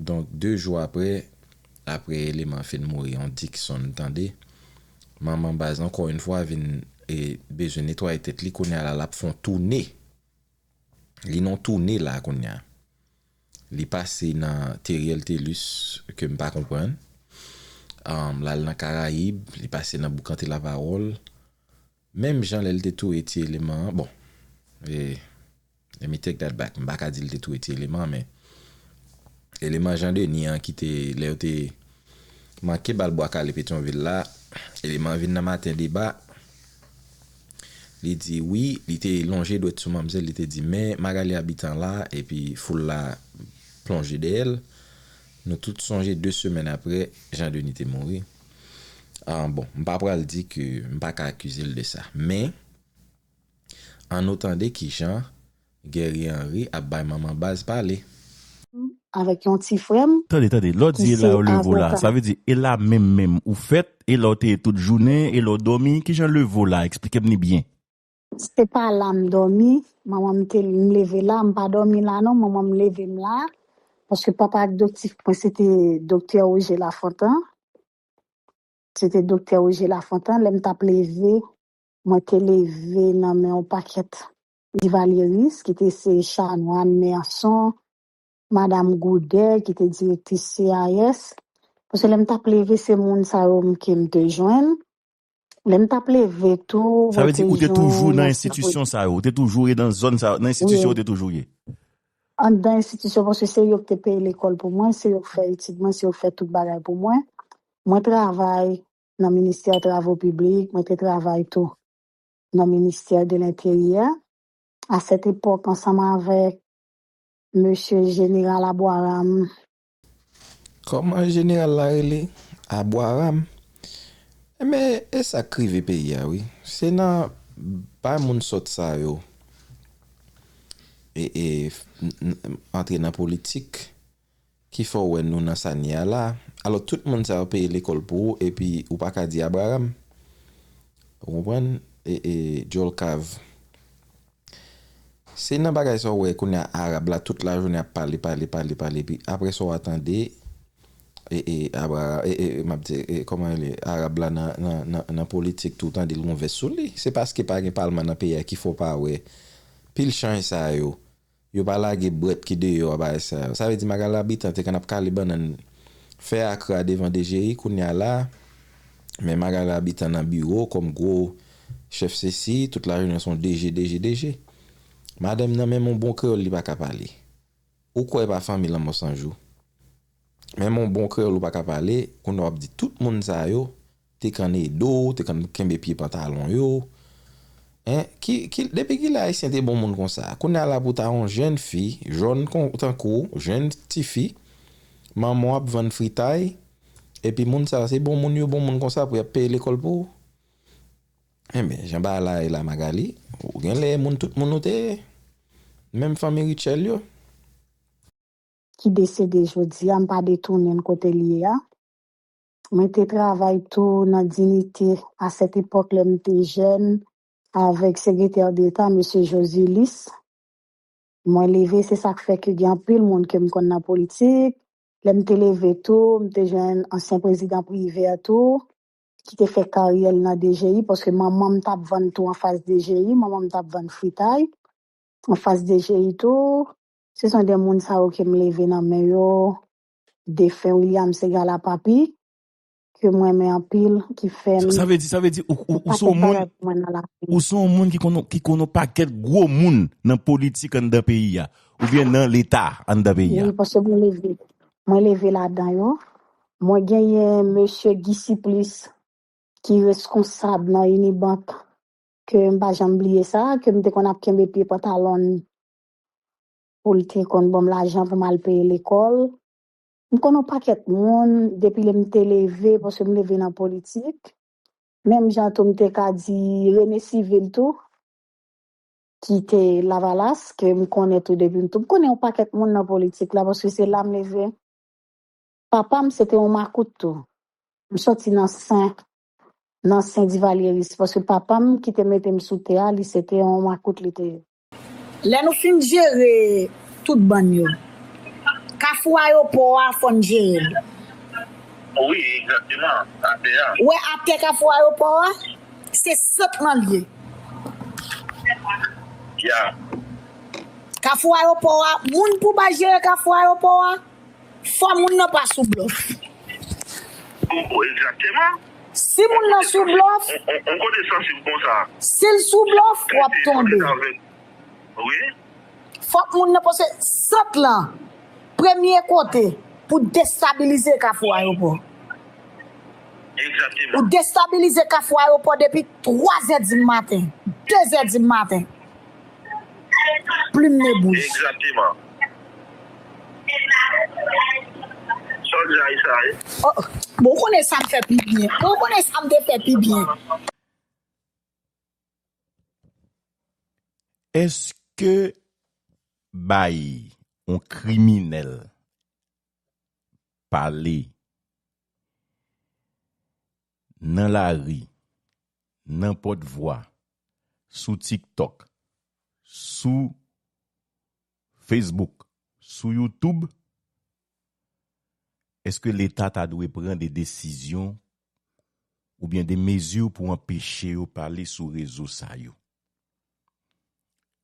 Donk, de jou apre, Apre Eleman fin mouri, yon Dickson tande. Manman baz, ankò yon fwa, vin e bezwen netwaye tèt li, kounye a la, l ap fè yon toune. Li nan toune la kounye a. Li pase nan Teriel Telus, ke m pa konprann. Um, l al nan Karayib, li pase nan Boukante Lapawòl. Menm jan lè l te touye Ti Eleman an, bon, e, let me take that back. M pa ka di l te touye Ti Eleman, men Eleman Jan Deni an ki te, lè yo te manke ba l Bwa Kale Petyonvil la, Eleman vin nan Maten Deba, li di wi, li te lonje dwèt sou manmzèl, li te di, men Magalie Habitant la, epi foul la plonje dèyè l. Nou tout sonje de semèn apre, Jan Deni te mouri. Ah, bon, m pa pral di ke m pa ka akize l de sa. Men, ann nou tande kijan Guerrier Henry ap bay manman baz pale. Avèk yon ti frè m. Tande, tande, lè w di e la yo leve w la, sa vle di e la menm menm ou fèt, e lè w te ye tout jounen, e lè w dòmi, kijan leve w la, eksplike m li byen. Se pa la m dòmi, manman m te m leve la, m pa dòmi la non, manman m leve m la, paske papa adoptif mwen se te doktè Roger Lafontan. Se te doktè Roger Lafontan, lè m t ap leve, mwen te leve nan men yon pakèt divalyeris ki te se Chanwàn Merson, Madanm Goudè ki te direktris C I S. Paske lè m t ap leve, se moun sa yo m ke m te jwenn. Lè m t ap leve tou, Sa vle di ou te toujou nan enstitisyon sa yo, ou te toujou ye nan zòn sa yo, nan enstitisyon ou te toujou ye. Anndan enstitisyon, paske se yo ki te peye lekòl pou mwen, se yo ki fè etid mwen, se yo ki fè tout bagay pou mwen. Mwen travay nan ministè travo piblik, mwen te travay tou nan ministè de lenteryè. A sèt epòk, ansanm avèk mesye jeneral Aboiram. Kòman jeneral la rele? Aboiram? Enben, e sa k rive peyi a, wi. Se nan bay moun sòt sa yo e, e antre nan politik ki fè w wè nou nan sa n ye a la. Alò, tout moun sa yo peye lekòl pou ou, epi ou pa ka di Abraram. Ou konprann? E, e, djòl kav. Se nan bagay sa w wè kounye a Arab la tout lajounen ap pale, pale, pale, pale, epi apre sa w a tande, e, e, Abraram, e, e, m ap di, e, kòman rele, Arab la nan, nan, nan, nan politik tou, tande l gon vès sou li. Se paske pa gen palman nan peyi a ki fè w pa wè pil chanj sa yo. Yo pa lage brèt ki deyò a bagay sa yo. Sa vle di Magalie Habitant te konn ap kale bannann fè akra devan D G I, kounye a la, men Magalie Habitant nan biwo kòm gwo chèf sesi, tout lajounen se yon D G, D G, D G. Madanm nan menm yon bon kreyòl li pa ka pale. Ou kwè pa fanmi Lanmò San Jou? Menm yon bon kreyòl ou pa ka pale, kounye a w ap di tout moun sa yo te konn ede w, te konn kenbe pye pantalon yo. Hein? Ki, ki, depi kilè Ayisyen te bon moun konsa? Kounye a la pou ta yon jèn fi, jòn kon, tankou w, jèn tifi, manman w ap vann fritay, epi moun sa yo se bon moun yo, bon moun konsa pou y ap peye lekòl pou ou? Enben, jan bagay la ye la, Magalie, ou genlè moun tout moun ou te ye. Menm fanmi Rutshelle yo. Ki desede jodi a, m pa detounen l kote l ye a. Mwen te travay tou nan Dinite a sèt epòk lè m te jèn avèk Sekretè Deta, mesye Josilis. Mwen leve, se sa k fè ke gen anpil moun ke m konn nan politik. Lè m te leve tou, m te jwenn ansyen prezidan Privè tou, ki te fè karyè l nan D G I, paske manman m t ap vann tou anfas D G I, manman m t ap vann fritay anfas D G I tou. Se son de moun sa yo ke m leve nan men yo, defen William Segala Papi, ke m renmen anpil, ki fè m Sa vle di, sa vle di ou, ou, ou se yon moun, ou se yon moun ki konn, ki konn yon pakèt gwo moun nan politik anndan peyi a, oubyen nan Leta anndan peyi a. Wi, paske mwen leve, mwen leve ladan yo. Mwen genyen mesye Guy Supplice ki reskonsab nan Unibank, ke m pa janm bliye sa, ke m te konn ap kenbe pye pantalon l pou l te konn ban m lajan pou m al peye lekòl. M konn yon pakèt moun depi lè m te leve, paske m leve nan politik. Menm jan tou m te ka di Rene Civil tou, ki te Lavalas, ke m konnen tou depi m tou. M konnen yon pakèt moun nan politik la, paske se la m leve. Papa m se te yon makout tou. M soti nan sen, nan sen divalyeris, paske papa m ki te mete m sou tè a, li se te yon makout li te ye. Lè nou fin jere tout bann yo, kafou ayopò a fò n jere l. Wi, egzakteman. Atè a. Ou wè atè Kafou Ayewopò a? Se sant lan l ye. Ya. Kafou Ayewopò a, moun pou bay jere Kafou Ayewopò a, fò moun nan pa sou blòf. Oh, egzakteman. Si moun nan sou blòf, on, on, on kote sansib konsa. Si l sou blòf, w ap tonbe. Wi. Fòk moun nan panse sant lan, premye kote pou destabilize Kafou Ayewopò. Egzakteman. Ou destabilize Kafou Ayewopò depi twa zè di maten, de zè di maten. Plim ne bouj. Egzakteman. Sòlja Esay. Oh, bon, ou konnen sa m fè pi byen. Bon, ou konnen sa m te fè pi byen. Èske bay yon kriminèl pale nan lari, nan pòtvwa, sou TikTok, sou Facebook, sou YouTube, èske Leta ta dwe pran de desizyon oubyen de mezi pou anpeche yo pale sou rezo sa yo?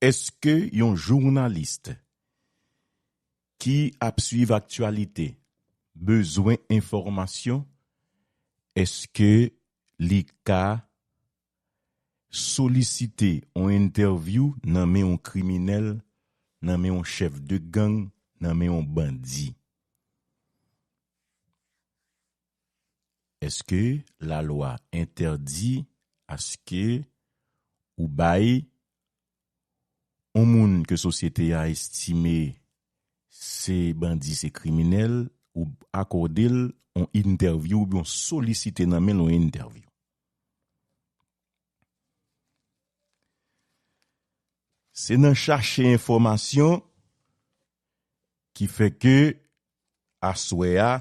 Èske yon jounalis ki ap swiv aktyalite bezwen enfòmasyon? Èske li ka solisite yon entèvyou nan men yon kriminèl, nan men yon chèf de gang, nan men yon bandi? Èske lalwa entèdi aske ou bay yon moun ke sosyete a estime se bandi, se kriminèl, ou akòde l yon entèvyou oubyen w solisite nan men l yon entèvyou? Se nan chache enfòmasyon ki fè ke aswè a,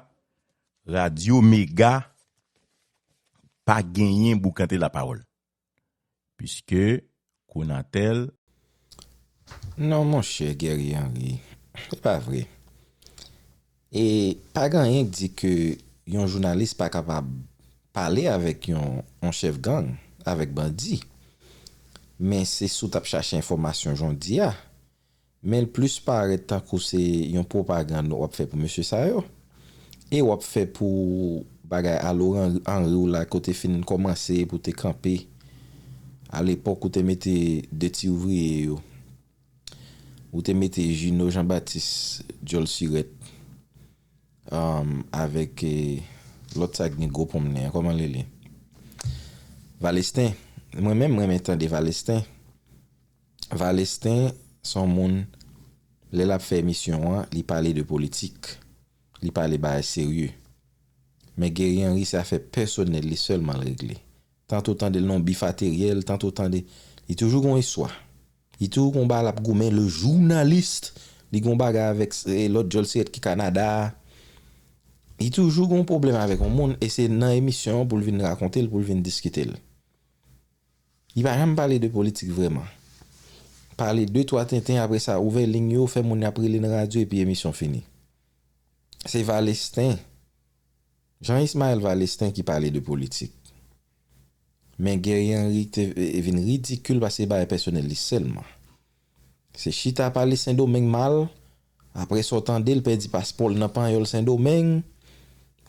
Radyo Mega pa genyen boukante lapawòl. Piske Konatel. Non, monchè, Guerrier Henry, se pa vre. E pa gen anyen k di ke yon jounalis pa kapab pale avèk yon, yon chèf gang, avèk bandi. Men se si w t ap chache enfòmasyon jan w di a. Men l plis parèt tankou se yon pwopagann w ap fè pou mesye sa yo. E w ap fè pou bagay Alo Henry, Henry w la, kote fin kòmanse pou te kanpe alepòk ou te mete de ti ouvriye yo. Ou te mete Jino Jean Baptiste, Djòl Sirèt, um, avèk, eh, lòt sa k gen gwo pon nan men an, kòman l rele? Valesten. Mwen menm, mwen renmen tande Valesten. Valesten se yon moun, lè l ap fè emisyon an, li pale de politik. Li pale bagay serye. Men Guerrier Henry, se afè pèsonèl li sèlman l regle. Tanto w tande l nan yon bif ateryèl, tanto w tande, li toujou gon istwa. Li toujou gon bagay l ap goumen, le journaliste, li gon bagay avèk, eh, lòt Djòl Sirèt ki Kanada a. Li toujou gon pwoblèm avèk yon moun, e se nan emisyon an pou l vin rakonte l, pou l vin diskite l. Li pa janm pale de politik vrèman. Pale de twa tenten, apre sa, ouvè liy yo, fè moun y ap rele nan radyo, epi emisyon fini. Se Valesten, Jean Ismaël Valesten ki pale de politik. Men Guerrier Henry te, e, vin ridikil paske se bagay pèsonèl li sèlman. Se chita pale Sendomeng mal, apre sa w tande l pèdi paspò l nan panyòl Sendomeng.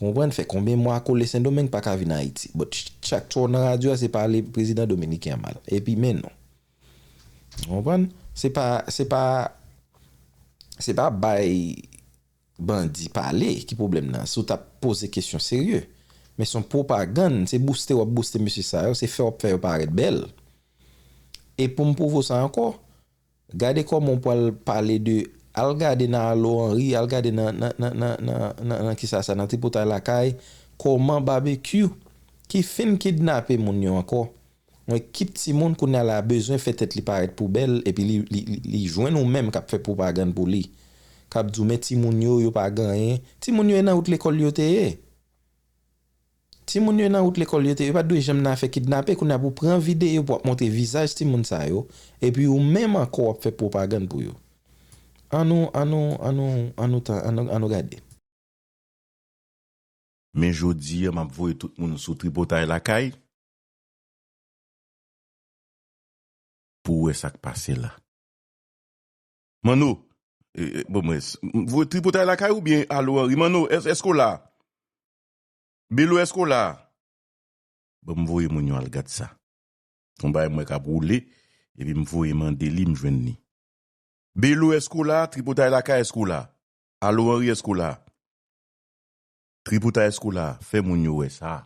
Ou konprann? Fè konbyen mwa kole Sendomeng pa ka vin Ayiti. But ch-, chak twa w nan radyo a, se pale prezidan dominiken an mal. Epi men non. Ou konprann? Se pa, se pa, se pa bay bandi pale ki pwoblèm nan. Si w t ap poze kesyon serye. Men se yon pwopagann, se bouste w ap bouste mesye sa yo, se fè w ap fè yo parèt bèl. E pou m pwouve w sa ankò, gade kòman w pral pale de, al gade nan Alo Henry, al gade nan, nan, nan, nan, nan, nan, nan kisa sa, nan Tripotay Lakay, kòman Babekyou, ki fin kidnape moun yo ankò, yon ekip timoun kounye a la bezwen fè tèt li parèt pou bèl, epi li, li, li, li jwenn ou menm k ap fè pwopagann pou li, k ap di w, men timoun yo, yo pa gen anyen. Timoun yo e nan wout lekòl yo te ye. Timoun yo e nan wout lekòl yo te ye. Yo pa t dwe janm nan afè kidnape. Kounye a pou w pran videyo pou w ap montre vizaj timoun sa yo, epi ou menm ankò w ap fè pwopagann pou yo. Ann nou, ann nou, ann nou, ann nou tan, ann nou, ann nou gade. Men jodi a, m ap voye tout moun sou Tripotay Lakay pou w wè sa k pase la. Manno, e, e, bon, mwen, s-, m voye Tripotay Lakay oubyen Alo Henry? Manno, èske w la? Belo, èske w la? Ban m voye moun yo al gad sa. Yon bagay m wè k ap woule, epi m voye mande li, m jwenn li. Belo, èske w la? Tripotay Lakay, èske w la? Alo Henry, èske w la? Tripotay, èske w la? Fè moun yo wè sa.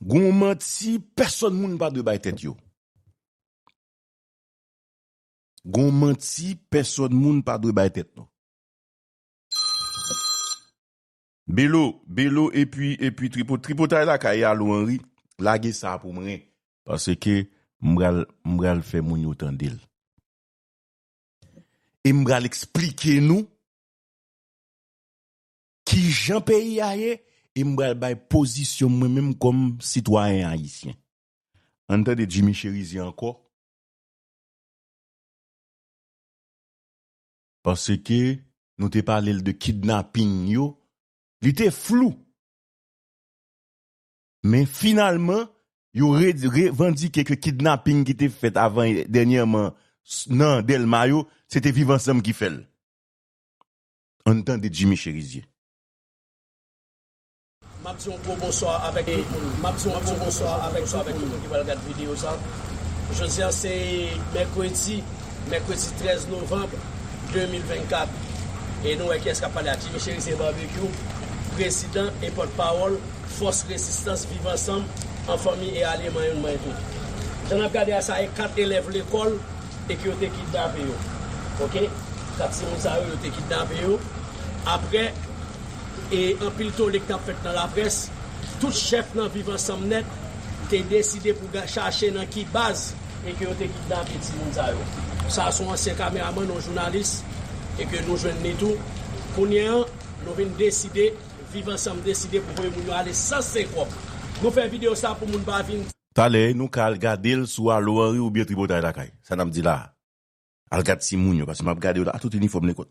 Gon manti pèsonn moun pa dwe bay tèt yo. Gon manti pèsonn moun pa dwe bay tèt nou. Belo, Belo epi, epi Tripo-, Tripotay Lakay, Alo Henry, lage sa pou mwen. Paske m pral, m pral fè moun yo tande l. E m pral eksplike nou kijan peyi a ye, e m pral bay pozisyon mwen menm kòm sitwayen ayisyen. Ann tande Jimmy Cherizier ankò. Paske nou te pale l de kidnaping yo, li te flou. Men finalman, yo re-, revandike ke kidnaping ki te fèt avan dènyèman s-, nan Dèlma yo, se te Viv Ansanm ki fè l. Ann tande Jimmy Cherizier. M ap di yon gwo bonswa avèk tout moun. M ap di yon gwo bonswa avèk tout moun ki pral gad videyo sa. Jodi a se mèkredi, mèkredi trèz novanm de mil vennkat. E nou wè kiyès k ap pale a Jimmy Cherizier Barbecue, prezidan e pòtpawòl Fòs Rezistans Viv Ansanm an fanmi e alye manyen youn manyen tout. Jan n ap gade a sa, e kat elèv lekòl e ke yo te kidnape yo. Oke? Kat timoun sa yo, yo te kidnape yo. Apre, e anpil tole ki t ap fèt nan laprès, tout chèf nan Viv Ansanm Nèt te deside pou ga-, chache nan ki baz e ke yo te kidnape timoun sa yo. Sa a se yon ansyen kameramann, yon jounalis, e ke nou jwenn li tou. Kounye a, nou vin deside, Viv Ansanm deside pou voye moun yo ale san senkòb. Nou fè videyo sa pou moun pa vin Talè, nou ka al gade l sou Alo Henry oubyen Tripotay Lakay. Sa n ap di la a. Al gad timoun yo, paske m ap gade yo la, tout inifòm lekòl.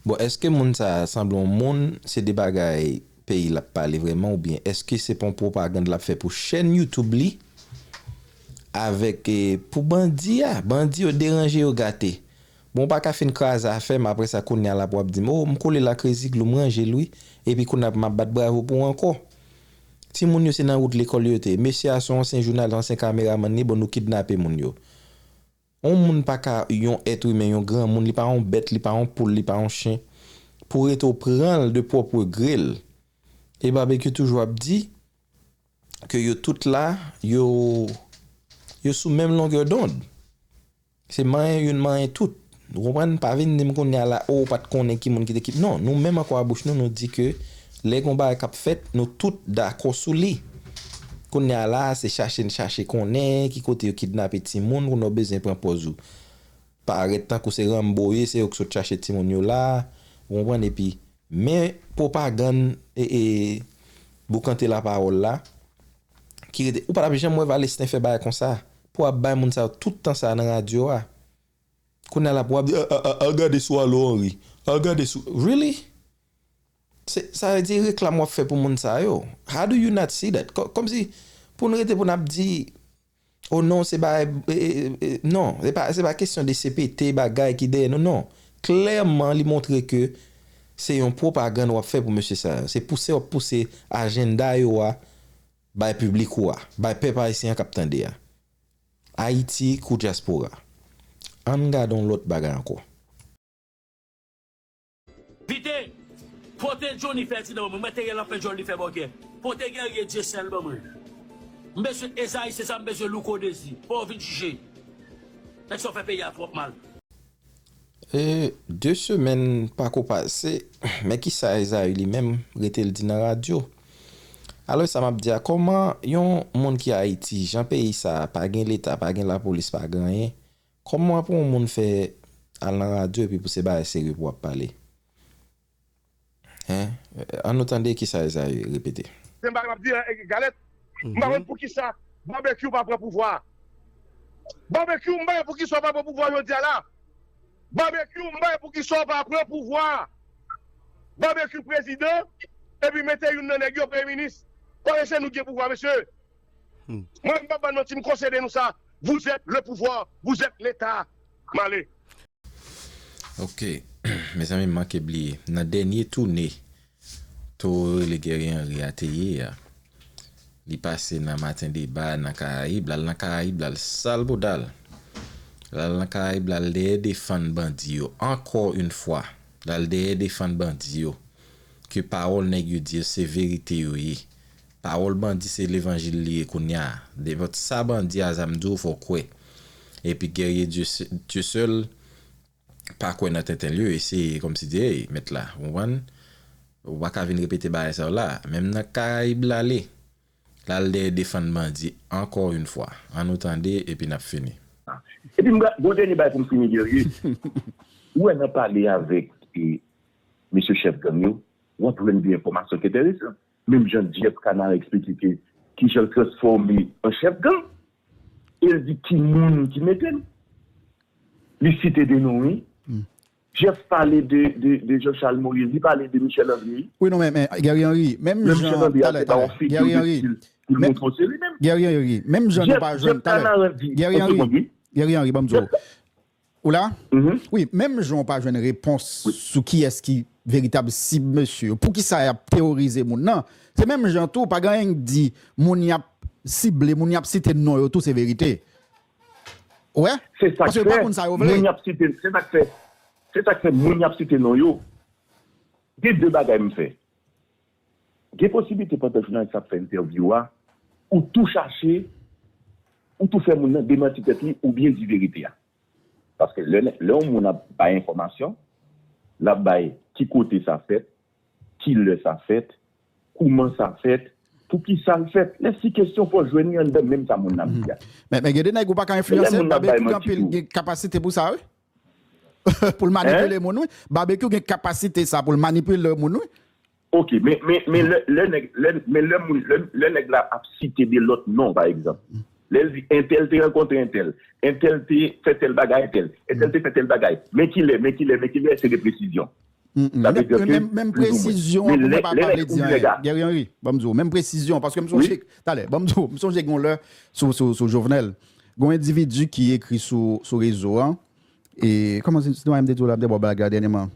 Bon, èske moun sa a sanble yon moun, se de bagay peyi l ap pale vrèman, oubyen èske se pa yon pwopagann l ap fè pou chèn YouTube li, avèk, e, pou bandi a, bandi yo deranje, yo gate. Bon, ou pa ka fin kraze afè m, apre sa, kounye a la pou w ap di m, o, m kole la Crazy Glou, m ranje l wi, epi kounye a m ap bat bravo pou w ankò. Timoun yo se nan wout lekòl yo te. Mesye a se yon ansyen jounalis, ansyen kameramann li, bon, nou kidnape moun yo. Yon moun pa ka, yon èt imen, yon granmoun, li pa yon bèt, li pa yon poul, li pa yon chen, pou rete w pran l de pwòp gre l. E Barbecue toujou ap di ke yo tout la, yo, yo sou menm longè dond. Se manyen youn, manyen tout. Ou konprann? Pa vin di m kounye a la, o, ou pa t konnen ki moun ki te kidnape. Non, nou menm ankò a bouch nou, nou di ke lè gon bagay k ap fèt, nou tout dakò sou li. Kounye a la, se chache n chache konnen ki kote yo kidnape timoun, kounye a w bezwen pran pòz ou parèt tankou se Rambo w ye, se yo k sot chache timoun yo la, ou konprann, epi men pwopagann e, e boukante lapawòl la, ki rete, ou pa t ap janm wè Valesten fè bagay konsa, pou ap bay moun sa yo tout tan sa nan radyo a. Kounye a la pou ap di, a, a, a, al gade sou Alo Henry, al gade sou, really? Se, sa vle di reklam w ap fè pou moun sa yo. How do you not see that? Kò-, kòmsi, pou n rete pou n ap di, o non, se bagay, e, e, e, non, se pa, se pa kesyon de C P T, bagay ki dèyè nou, non. Klèman, li montre ke se yon pwopagann w ap fè pou mesye sa yo. Se pouse w ap pouse ajanda yo a bay piblik ou a, bay pèp ayisyen an k ap tande a. Ayiti kou dyaspora. Ann gade yon lòt bagay ankò. Vite! Pote Johnny Ferdinand ban mwen. Mwen te gen l ap fè djòl li fè bòkè. Pote Guerrier Dieuseul ban mwen. M bezwen Ezayi Seza, m bezwen Louko Dezi. Fò w vin jije. Nèg sa w fè peyi a twòp mal. E, de semèn pako pase, men kisa Ezayi li menm rete l di nan radyo. Alò, sa m ap di a, kòman yon moun ki Ayiti, jan peyi sa a, pa gen leta, pa gen lapolis, pa gen anyen, kòman w ap yon moun fè al nan radyo epi pou se bagay serye pou w ap pale? Hein? Ann nou tande kisa Ezayi repete. Se m pa kapab di, eh, Galèt, m pa konn poukisa Barbecue pa pran pouvwa a. Barbecue, m pa konn poukisa w pa pran pouvwa jodi a la. Babekyou, m bay poukisa w pa pran pouvwa a. Babekyou prezidan, epi mete youn nan nèg yo premye minis. Paske se nou ki gen pouvwa, mesye. Mwen, m p ap ba n manti, m konsede nou sa. Vous êtes le pouvoir, vous êtes l'État. M ale. Ok. Mezanmi, m manke bliye. Nan dènye toune Toro rele Guerrier Henry a te ye a, li pase nan Maten Deba, nan Karayib, l al nan Karayib, l al sal bouda l. L al nan Karayib, l al dèyè defann bandi yo, ankò yon fwa. L al dèyè defann bandi yo. Ke pawòl nèg yo di yo se verite yo ye. Pawòl bandi se levanjil li ye kounye a. Nenpòt sa bandi a zam di w fò w kwè. Epi Guerrier Dieuseul pa kwè nan tenten l yo, eseye kòmsi di, hey, mèt la, ou konprann? Ou pa ka vin repete bagay sa yo la. Menm nan Karayib l ale. L al dèyè defann bandi ankò yon fwa. Ann nou tande, epi n ap fini. Epi m gen yon dènye bagay pou m fini, Guerrier. Ou wè nan pale avèk e, mesye chèf gang yo, w ap jwenn de enfòmasyon ki enteresan. Menm jan Jeff Canard eksplike ke kijan l transfòme an chèf gang, e l di ki moun ki mete l. Li site de non, wi. Jeff pale de, de, de Jean Charles Moïse, li pale de Michel André. Wi, non, men, men Guerrier Henry, menm jan, talè, talè, Guerrier Henry, Guerrier Henry, menm jan nou pa jwenn, talè, Guerrier Henry, Guerrier Henry, ban m di w. Ou la? Wi, menm jan w pa jwenn repons sou kiyès ki veritab sib mesye yo, poukisa y ap teworize moun nan, se menm jan tou, pa gen anyen k di moun y ap sible, moun y ap site non yo tou se verite. Ou wè? Paske yo pa konn sa yo vle. Se sa k fè, se sa k fè moun y ap site non yo. Gen de bagay m fè. Gen posiblite pandan jounalis la ap fè entèvyou a, ou tou chache, ou tou fè moun nan demanti tèt li oubyen di verite a. Paske lè, lè yon moun ap bay enfòmasyon, l ap bay ki kote sa fèt, ki lè sa fèt, kouman sa fèt, poukisa l fèt. Lè si kesyon fò jwenn li anndan menm sa moun nan ap di a. Men, men gen de nèg ou pa ka enfliyanse, Babekyou gen anpil, gen kapasite pou sa, wi. Pou l manipile moun, wi. Babekyou gen kapasite sa pou l manipile moun, wi. Ok, men, men, men lè, lè nèg, lè, men lè moun, lè, lè nèg la ap site de lòt non, pa egzanp. Lè l di entèl te rankontre entèl, entèl te fè tèl bagay entèl, entèl te fè tèl bagay. Men kilè, men kilè, men kilè, se de presizyon. Sa vle di ke, menm, menm presizyon an pou mwen pa, pa vle di anyen. Guerrier Henry, ban m di w, menm presizyon, paske m sonje, talè, ban m di w, m sonje gen yon lè sou, sou, sou Jovenel, gen yon endividi ki ekri sou, sou rezo an, e, kòman se, se mwen menm te di w la, m te ba w blag la dènyèman.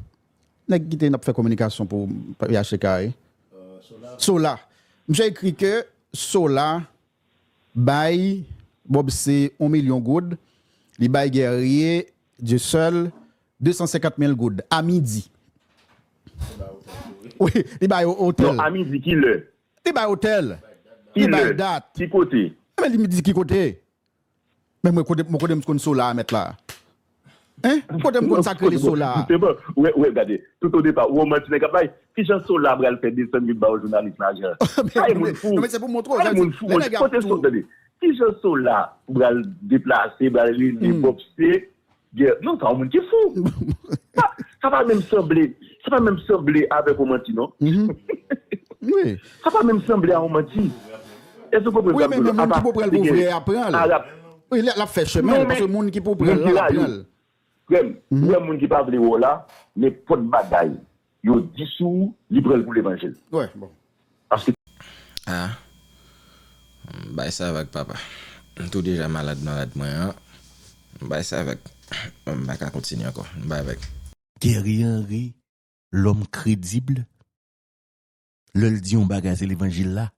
Nèg ki te ap fè kominikasyon pou P H T K wi. Sola. Misye ekri ke Sola bay Bob C yon milyon goud, li bay Guerrier Dieuseul de san senkant mil goud a midi. Wi, li bay otèl. Non, a midi ki lè? Li bay otèl. Li bay dat. Ki kote? Men li di ki kote. Men mwen kote, mwen kote m konn Sola a mèt la. Hein? Kote m konn sa k rele Sola a? Jisteman, wè, wè, gade, tout o depa, ou wè manti nèg ap bay. Kijan Sola pral fè desann vin ba yon jounalis lajan? Ay moun fou. Ay moun fou. Kote Sola, tande. Kijan Sola pral deplase, pral rele Bob C, Guerrier, non, sa yon moun ki fou. Sa, sa pa menm sanble, sa pa menm sanble avèk yon manti, non. Sa pa menm sanble a yon manti. Èske w konprann sa m di w la? Apa, arab. Wi, l ap fè chemen l, paske moun ki pou pran l lan, l ap pran l. Frè m, ou wè moun ki pa vle wè w la, nenpòt bagay yo di sou ou, li pran l pou levanjil. Paske. Ah. M bay sa vag, papa. M tou deja malad, malad mwen an. M bay sa vag. M pa ka kontinye ankò. M bay vag. Guerrier Henry, lòm kredib, lè l di yon bagay se levanjil la,